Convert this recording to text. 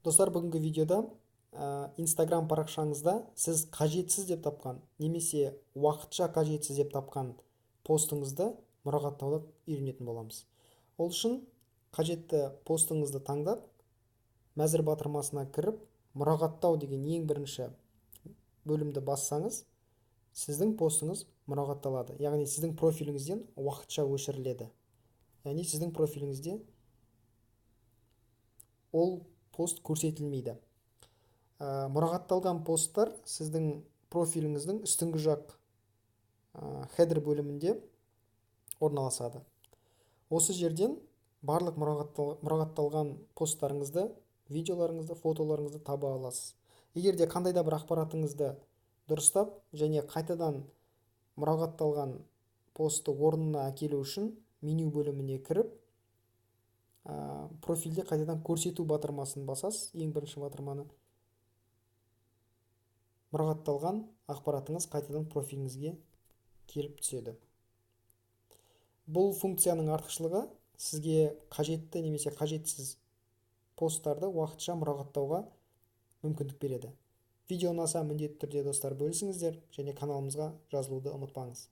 Достар, бүгінгі видеода Instagram парақшаңызда сіз қажетсіз деп тапқан немесе уақытша қажетсіз деп тапқан постыңызды мұрағаттауды үйренетін боламыз. Ол үшін қажетті постыңызды таңдап, мәзір батырмасына кіріп, мұрағаттау деген ең бірінші бөлімді бассаңыз, сіздің постыңыз мұрағатталады. Яғни сіздің профиліңізден уақытша өшіріледі. Яғни сіздің профиліңізде ол пост көрсетілмейді. Мұрағатталған посттар сіздің профиліңіздің үстіңгі жақ хедер бөлімінде орналасады. Осы жерден барлық мұрағатталған посттарыңызды, видеоларыңызды, фотоларыңызды таба аласыз. Егер де қандай да бір ақпаратыңызды дұрыстап және қайтадан мұрағатталған постты орнына әкелу үшін меню бөліміне кіріп, профильде қайтадан көрсету батырмасын басасыз, ең бірінші батырманы. Мұрағатталған ақпаратыңыз қайтадан профиліңізге келіп түседі. Бұл функцияның артықшылығы сізге қажетті немесе қажетсіз посттарды уақытша мұрағаттауға мүмкіндік береді. Видео ұнаса, міндетті түрде, достар, бөлісіңіздер және каналымызға жазылуды ұмытпаңыз.